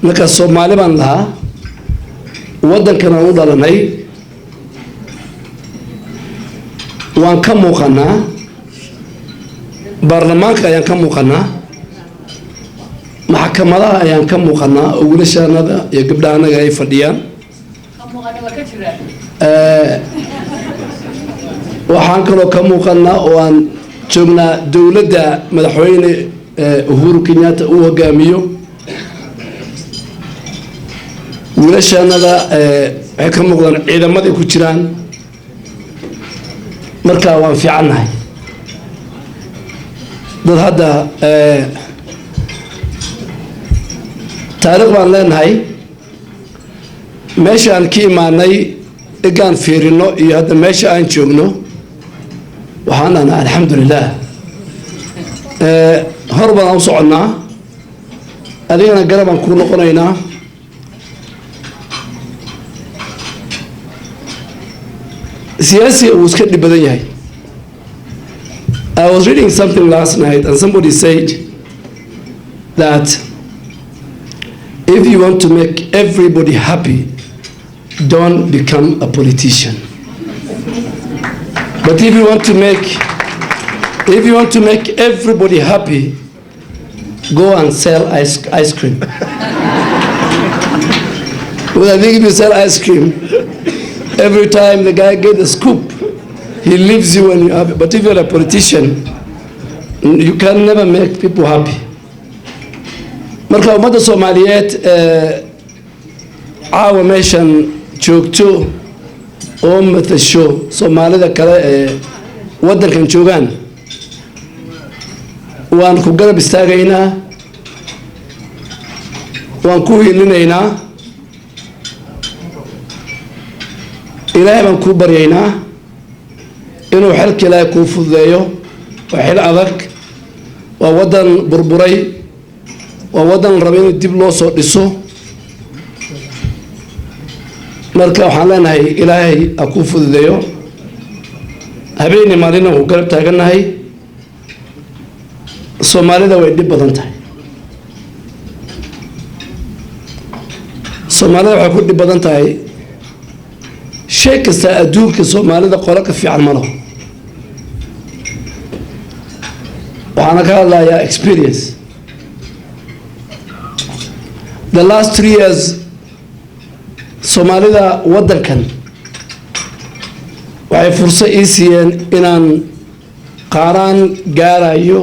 Marka Soomaali baan lahaa, waddankan aan u dhalanay waan ka muuqanaa, baarlamaanka ayaan ka muuqanaa, maxkamadaha ayaan ka muuqanaa oo wiilashaanada iyo gabdhaha anaga ay fadhiyaan. Waxaan kaloo ka muuqanaa oo aan joognaa dowladda madaxweyne Uhuru Kenyatta uu hogaamiyo. Wiilashaanada waxay ka muuqdaan ciidamaday ku jiraan. Marka waan fiicannahay. Dad hadda taariikh baan leenahay. Meesha aan ka imaanay egaan fiirino iyo hadda meesha aan joogno, waxaan dhahnaa alxamdulilah. Hor baan u soconnaa, adigana garabaan kuu noqonaynaa. Siyaasiga wuu iska dhib badan yahay. I was reading something last night and somebody said that if you want to make everybody happy, don't become a politician. But if you want to make everybody happy, go and sell ice cream. Well, I think if you sell ice cream, every time the guy gets a scoop, he leaves you when you're happy. But if you're a politician, you can never make people happy. Marka ummadda Soomaaliyeed caawa meeshan joogto oo matasho Soomaalida kale ee waddankan joogaan, waan ku garab istaagaynaa, waan ku hiilinaynaa, Ilaahay baan kuu baryaynaa inuu xilka Ilaahay kuu fududeeyo. Waa xil adag, waa waddan burburay, waa waddan la raba in dib loo soo dhiso. Marka waxaan leenahay Ilaahay ha kuu fududeeyo. Habeeni maalina ku garab taagannahay. Soomaalida way dhib badan tahay. Soomaalida waxay ku dhib badan tahay shay kasta adduunka. Soomaalida qolo ka fiican ma laho. Waxaana ka hadlayaa experience the last 3 years. Soomaalida waddankan waxay fursad ii siiyeen inaan qaaraan gaarayo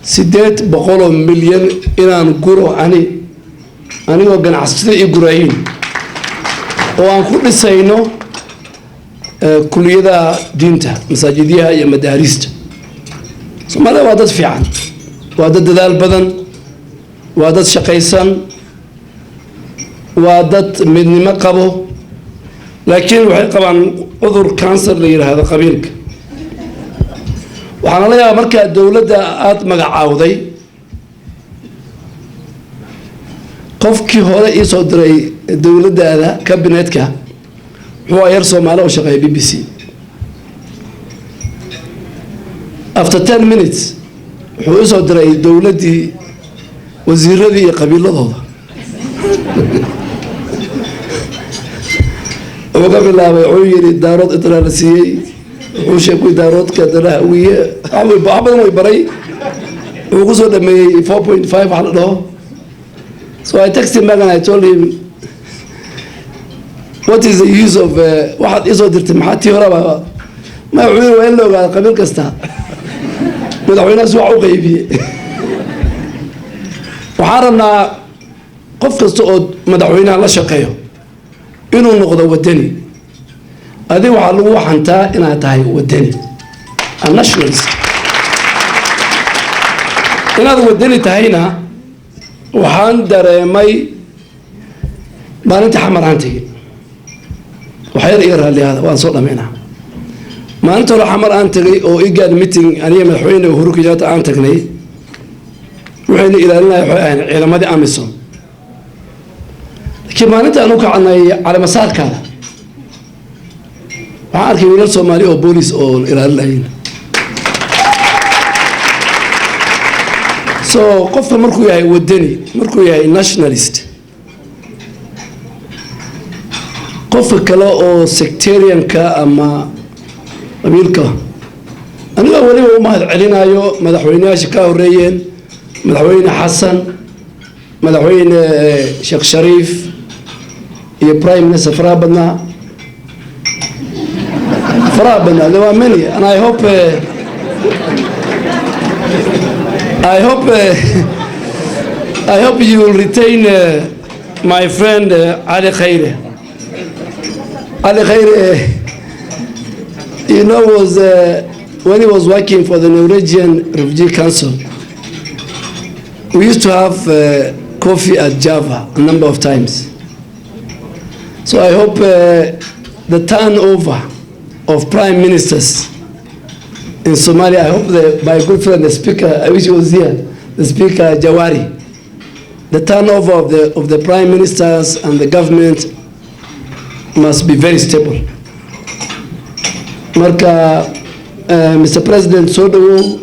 800 milyan inaan guro, anigoo ganacsatada ii gurayin, oo aan ku dhisayno kuliyada diinta, masaajidyaha iyo madaariista. Soomaalida waa dad fiican, waa dad dadaal badan, waa dad shaqaysan, waa dad midnimo qabo, laakiin waxay qabaan cudur cancer la yidhaahdo, qabiilka. Waxaana la yaabaa markaa dowladda aada magacaawday, qofkii hore iisoo diray dowladdaada cabinetka wuxuu yar Soomaali oo shaqeeya BBC. After 10 minutes wuxuu isoo diray dowladdii, wasiiradii iyo qabiiladooda. Wuxuu ka bilaabay, wuxuu yidhi Daarood itraa la siiyey, wuxuu sheegay Daaroodka danaha wiye wax badan way baray, wuxuu kusoo dhameeyey 4.5 wax la dhaho. So I texted him back and I told him, "What is the use of waxaad iisoo dirtay? Maxaa tii horeba ma?" Wuxuu yidhi waa in la ogaado qabiil kasta madaxweynahaas wax u qaybiyey. Waxaan rabnaa qof kasta oo madaxweynaha la shaqeeyo inuu noqdo wadani. Adiga waxaa lagu xantaa inaad tahay wadani, a nationalist. Inaad wadani tahayna waxaan dareemay maalintii Xamar aan tegin. Waxyar iga raalliyaada, waan soo dhamaynaa. Maalinta hore Xamar aan tegay oo IGAD meeting aniga madaxweyne Uhuru Kenyatta aan tagnay, waxayna ilaalinaya waxay ahayn ciidamadii AMISOM. Laakiin maalinta aan u kacanay caleemasaarkaada, waxaan arkay wiilal Soomaali oo boolis oo ilaalinayin. So qofka markuu yahay wadani, markuu yahay nationalist, qofka kale oo sectarianka ama qabiilka, anigoo weliba u mahad celinayo madaxweyneyaasha ka horeeyeen, Madaxweyne Xasan, Madaxweyne Sheekh Shariif iyo prime minister faraha badnaa, faraha badnaa. There were many, and I hope you will retain my friend Ali Khaire. Ali Khaire was when he was working for the Norwegian Refugee Council, we used to have coffee at Java a number of times. So I hope the turnover of prime ministers in Somalia, I hope my good friend, the speaker, I wish he was here, the Speaker Jawari, the turnover of the prime ministers and the government must be very stable. Marka, Mr. President, soo dhawow,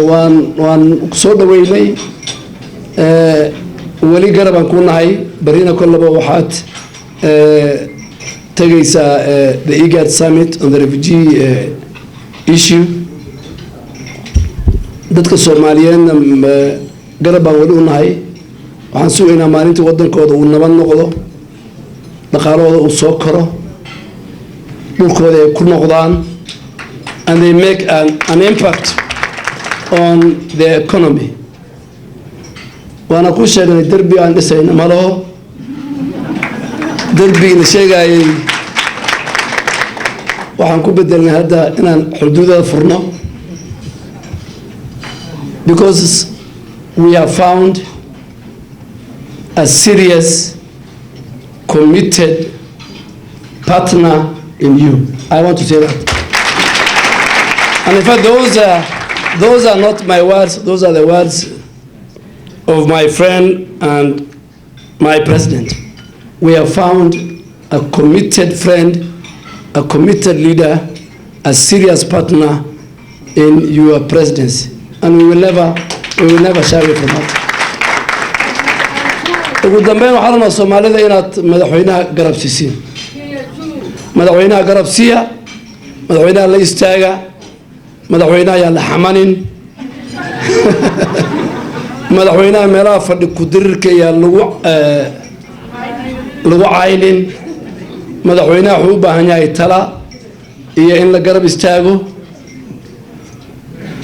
waan soo dhaweynay, weli garabaan ku nahay. Barina kollaba waxaad tegaysaa the IGAD summit on the refugee issue. Dadka Soomaaliyeedna garab baan weli u nahay. Waxaan sugaynaa maalintii waddankooda uu nabad noqdo, dhaqaalahooda uu soo koro, dhulkooda ay ku noqdaan, and they make an impact on the economy. Waana ku sheegnay, derbi aan dhisayna ma laho. Derbigii la sheegayay waxaan ku bedelnay hadda inaan xuduudada furno, because we have found a serious, committed partner in you. I want to say that. And in fact, those are not my words, those are the words of my friend and my president. We have found a committed friend, a committed leader, a serious partner in your presidency. And we will never shy away from that. Ugu dambeyn, waxaan rabnaa Soomaalida inaad madaxweynaha garab siisiin. Madaxweynaha garab siiya, madaxweynaha la istaaga, madaxweynaha ayaan la xamanin, madaxweynaha meelaha fadhi ku-dirirka ayaa lagu caynin. Madaxweynaha wuxuu u baahan yahay tala iyo in la garab istaago.